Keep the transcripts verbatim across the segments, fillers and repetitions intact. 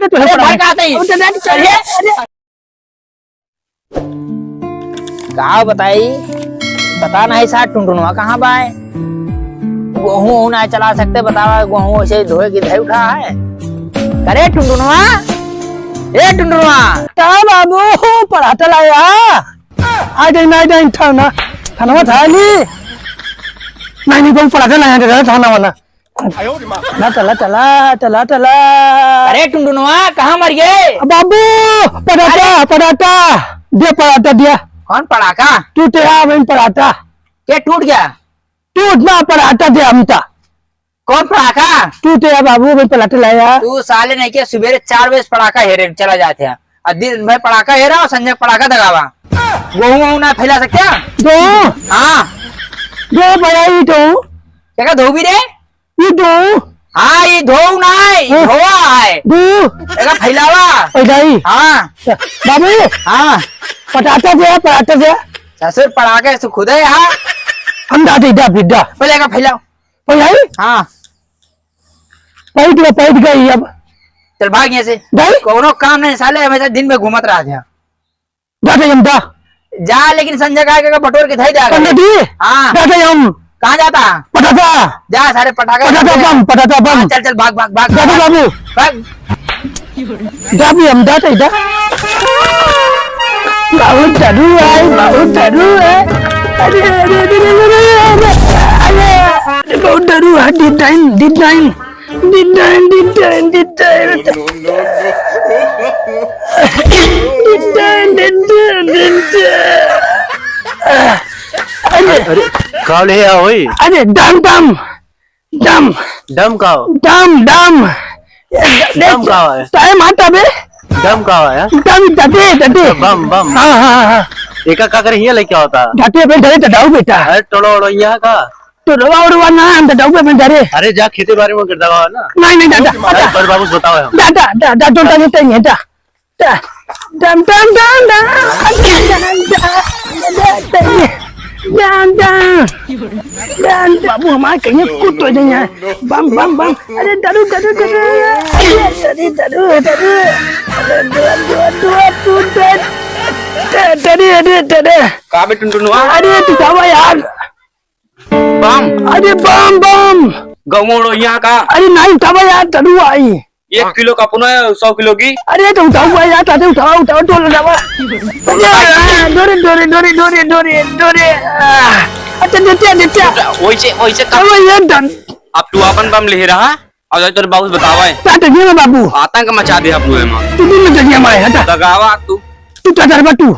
अरे भाई, कहाँ थे? अरे, अरे, अरे। का बताई, पता नहीं सार टुनटुनवा कहाँ बाय। गोहूँ वहूँ ना चला सकते, बतावा, गोहूँ ऐसे धोए के धई उठा है। अरे टुनटुनवा, ए टुनटुनवा। का बाबू, पराठा लाया? आ जाई, ना, आ जाई, था ना, खाना था ली। नहीं, नहीं, बाबू, पराठा लाया, था ना वाला। ना, टला, टला, टला, टला। अरे टुनटुनवा, कहाँ मर गए? बाबू, पराठा, अरे। पराठा, दे पराठा दिया। कौन पड़ाका? टूटे आ, मैं पराठा। क्या टूट गया? टूट ना, पराठा दे हमका। कौन पड़ाका? टूटे आ बाबू, मैं पराठा लाया। तू साले नहीं के सुबेरे चार बजे पड़ाका हेरे चला जाते हैं, और दिन भर पड़ाका हेरा और संजय पड़ाका दगावा। गोहूँ वहूँ ना फैला सकते हैं? दो। हाँ। दो बड़ा ही दो। क्या धोबी रे? ई दो। हाँ, ई धोऊ ना है, ई हाँ। धोआ है। दो। एका फैलावा। फैलाई। हाँ। बाबू। हाँ। पटाता दे, पटाता दे। ससुर पड़ाके से खुदे यहाँ। हम दादी डा बिड्डा। पहले एका फैलाओ। फैलाई? हाँ। पैठ गया, पैठ गई अब। चल भाग यहाँ से। गई? कोनो काम नहीं साले, हमेशा दिन में घूमत रहा था। जा तो हम जा। जा, लेकिन संजय का के बटोर के धई दे। पंडित जी, हाँ। जा तो हम। कहाँ जाता? पटाखा। जा सारे पटाखा। पटाखा बम, पटाखा बम। हाँ, चल, चल, भाग, भाग, भाग, जा तो भाग। बाबू। भाग। जा भी हम जा तो इधर। बहुत डरू है, बहुत डरू है। अरे, अरे, अरे, बहुत डरू है। डिजाइन, डिजाइन। डिजाइन, डिजाइन, डिजाइन। डिजाइन, डिजाइन, डिजाइन। अरे, अरे, का ले आ होई? अरे, डम, डम, डम। डम का हो? डम, डम। ये, डम का हो है? टाइम आता बे। डम का हो है? डम, डटे, डटे। बम, बम। हाँ, हाँ, हाँ। एका का करे हिया लेके होता? डटे बे, डरे तो डाऊ बेटा। अरे, टोलो ओलो यहाँ का? तो रोवा उड़वा ना, हम तो डउबे में डरे। अरे जा खेते बाड़ी में गिर दवा ना। नहीं, नहीं, दादा, अरे दादा। पर बाबू से बताओ हम। दादा, दादा, दादा, दादा, दादा, दादा। डम, डम, डम, डम। डम, डम। डम, बाबू हमारे कहीं कुछ तो नहीं है। बम, बम, बम। अरे डरू, डरू, डरू। अरे डरू, डरू, डरू। अरे डरू, डरू, डरू, डरू। डरू, डरू, डरू। का बे टुनटुनवा? अरे तू जावा यार। बम। अरे बम, बम। गौड़ यहाँ का? अरे नहीं उठावा यार, तड़ू आई। एक किलो का पुनो है, सौ किलो की। अरे तो उठावा यार, ताते उठावा, उठावा, टोल उठावा। अरे, डोरे, डोरे, डोरे। आ, अच्छा, देते, देते। वैसे, वैसे का? अरे ये डन। अब तू अपन बम ले रहा, और तोरे बाबू से बतावा है। ताते ये ना बाबू। आतंक मचा दे अब तू एमा। तू दिल में जगिया मारे, हटा। दगावा तू। तू तो डरबा तू।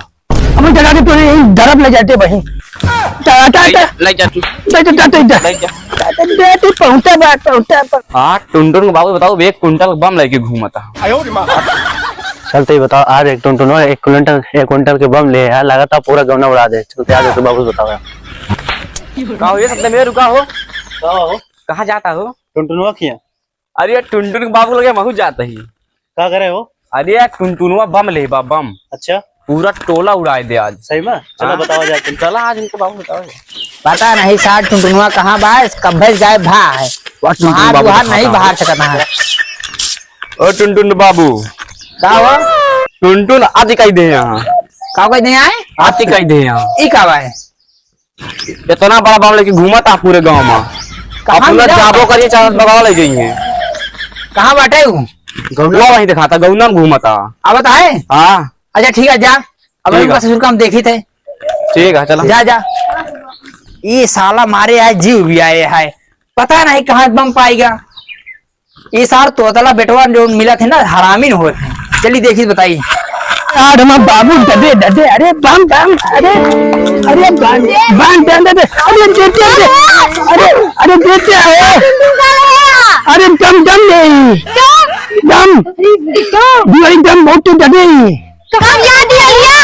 अब जगा के तोरे यही डरब ले जाते बही। टा, टा, टा। ले जा तू। ले जा, टा, टा, टा। ले जा। टा, टा, टा, तू पहुंचा बा, पहुंचा बा। हाँ, टुनटुन के बाबू बताओ, एक कुंटल बम लेके घूमता। चल, तो ये बताओ, आज एक टुनटुन एक कुंटल, एक कुंटल के बम ले आया, लगातार पूरा गौना उड़ा दे। चल, तो आज एक बाबू बताओ यार। का हो, ये सब में रुका हो? का हो? कहाँ जाता हो? टुनटुनवा खिया। अरे, टुनटुन के बाबू लगे महू जात ही। का करे हो? अरे, टुनटुनवा बम ले बा, बम। अच्छा। पूरा टोला उड़ाए दे आज। सही में? चला हाँ। बतावा जाए तुम। चला आज इनके बाबू बतावा जाए। पता नहीं सार टुनटुनवा कहाँ बा, कब्बे से गायब भा है। वह टुनटुन बाबू बाहर नहीं बाहर सकता है। ओ टुनटुन बाबू। का हो? टुनटुन आती कही दे यहाँ। का कही दे यहाँ? आती कही दे यहाँ। ई का बा है? इतना बड़ा बम लेके घूमत आ पूरे गांव में। कहाँ अपना मिला? जाबो करिए, चाहे भगावा ले जाइए। कहाँ बाटे उ? गौना वहीं दिखाता, गौना में घूमत आ। आवत है? हाँ। अच्छा, ठीक है, जा। अब ठीक उनका है। ससुर का हम देखी थे। ठीक है, चला। जा, जा। ये साला मारे आए, जीव भी आए है। पता नहीं कहाँ बम पाएगा। ई सार तोतला बेटवा जो मिलत है ना, हरामी न होत है। चली देखी बताई। यार, हमार बाबू डटे, डटे, अरे बम, बम, अरे, अरे बम, बम, बम, बम, अरे देते, अरे, अरे, अरे देते, अरे, अरे दम, दम नहीं, दम, बुआई दम बहुत डटे। तो हम याद ही लिया।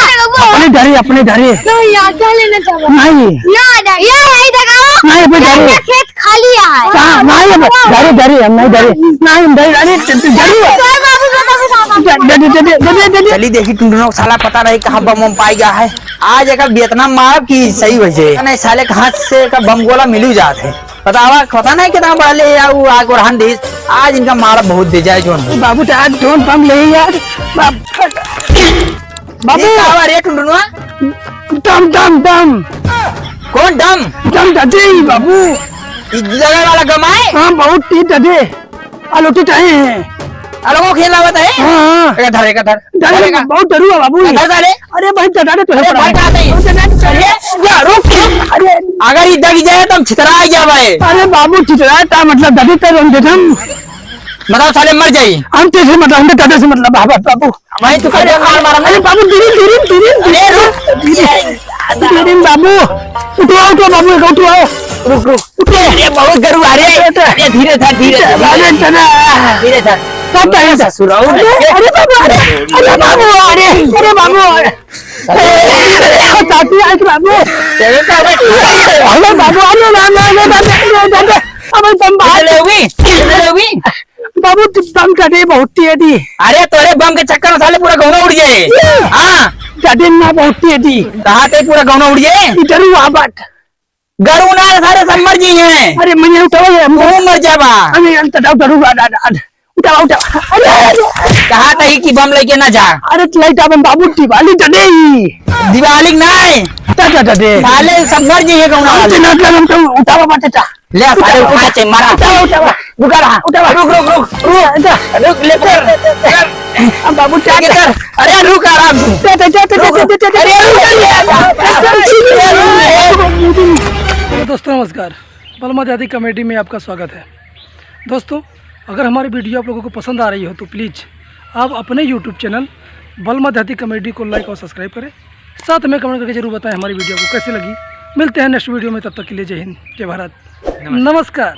अपने डरे, अपने डरे। तो याद क्या लेना चाहो? नहीं। ना, ना, ये नहीं देखाओ। नहीं, अपने डरे। ये खेत खाली है। कहाँ? नहीं, अब डरे, डरे, हम नहीं डरे। नहीं, हम डरे, डरे, डरे, डरे। तो बाबू, बाबू, बाबू, बाबू। डरे, डरे, डरे, डरे, डरे। चली देखी टुनटुनो साला पता नहीं कहाँ बम बम पाई गया है। आज एक वियतनाम मारब की सही हो जाए। नहीं, साले के हाथ से का बम गोला मिलू जात है। बतावा, पता नहीं कितना बड़ा ले या, वो आग और हंदिस। आज इनका मार बहुत दे जाए जोन। बाबू तो आज जोन बम ले यार। बाप-, बाबू। ये का हुआ रे टुनटुनुआ? दम, दम, दम। कौन दम? दम ददे ही बाबू। इस जगह वाला गम आए? हाँ, बहुत तेज ददे। आलोटी चाहे हैं। अलगो खेल आवत है? हाँ, हाँ। एक धर, एक धर। डर धर एक। बहुत डरुआ बाबू। धर, धर, धर। अरे भाई, डरा दे तो अरे, पड़ा। भाई, कहाँ से? बहुत डरा दे। अरे, या, रुक, रुक। अरे। अगर ये दग जाए तो हम छितरा जाए भाई। अरे बाबू, छितरा का मतलब दबी कर हम देते हम। मतलब साले मर जाई। हम तेरे से मतलब, हम तो दादा से मतलब, बाबा, बाबू। भाई, तू अरे, खाली मार मारा ना। अरे बाबू, धीरे, धीरे, धीरे, अरे, रुक। धीरे, धीरे बाबू, उठवाओ, उठवाओ बाबू, उठवाओ। रुक, रुक। अरे, बहुत गरु आ रे। अरे, धीरे धर, धीरे धर, अरे, धीरे। चला। धीरे धर। कब तक है ससुर? और अरे, अरे बाबू, अरे, अरे बाबू, अरे, अरे बाबू, अरे। अरे, ताती आए बाबू। तेरे तो अबे अरे बाबू, अरे, अरे, अरे, अरे, अरे, अरे, अबे बम बाहर। ले हुई, ले हुई। बाबू, तू बम का दे, बहुत तेज दी। अरे, तोरे बम के चक्कर में साले पूरा गौना उड़ जाए। ये। हाँ। का दिन ना बहुत तेज दी। कहाँ ते पूरा गौना उड़ जाए? इधर हुआ बट। गरु ना रे, सारे सब मर जी हैं। अरे, मैं उठाओ ये, हम तू मर जाबा। अरे, अंत डाउ, डाउ, डाउ, डाउ, डाउ। उठाओ, उठाओ। अरे, अरे। कहा था ही कि बम लेके ना जा। अरे, लाइट बम बाबू, दिवाली तो दे ही। दिवाली नहीं। ता, ता, ता दे। साले सब मर जी हैं, कौन हम वाले? तो ना, हम तो उठाओ, मत ता। ले, साले उठा, उठा, चे, मारा। उठाओ, उठाओ। रुका रहा। उठाओ। रुक, रुक, रुक, रुक। उठा। रुक, ले, कर, कर। अब बाबू, क्या लेके कर। अरे, रुक, आराम से। ता, ता, ता, ता, रुक, ता, ता, ता, ता, अरे, रुक, रुक, रुक। हेलो दोस्तों, नमस्कार। बलमा देहाती कॉमेडी में आपका स्वागत है। दोस्तों, अगर हमारी वीडियो आप लोगों को पसंद आ रही हो तो प्लीज आप अपने YouTube चैनल बलमा देहाती कॉमेडी को लाइक और सब्सक्राइब करें। साथ में कमेंट करके जरूर बताएं हमारी वीडियो को कैसी लगी। मिलते हैं नेक्स्ट वीडियो में, तब तक के लिए जय हिंद, जय भारत, नमस्कार। नमस्कार।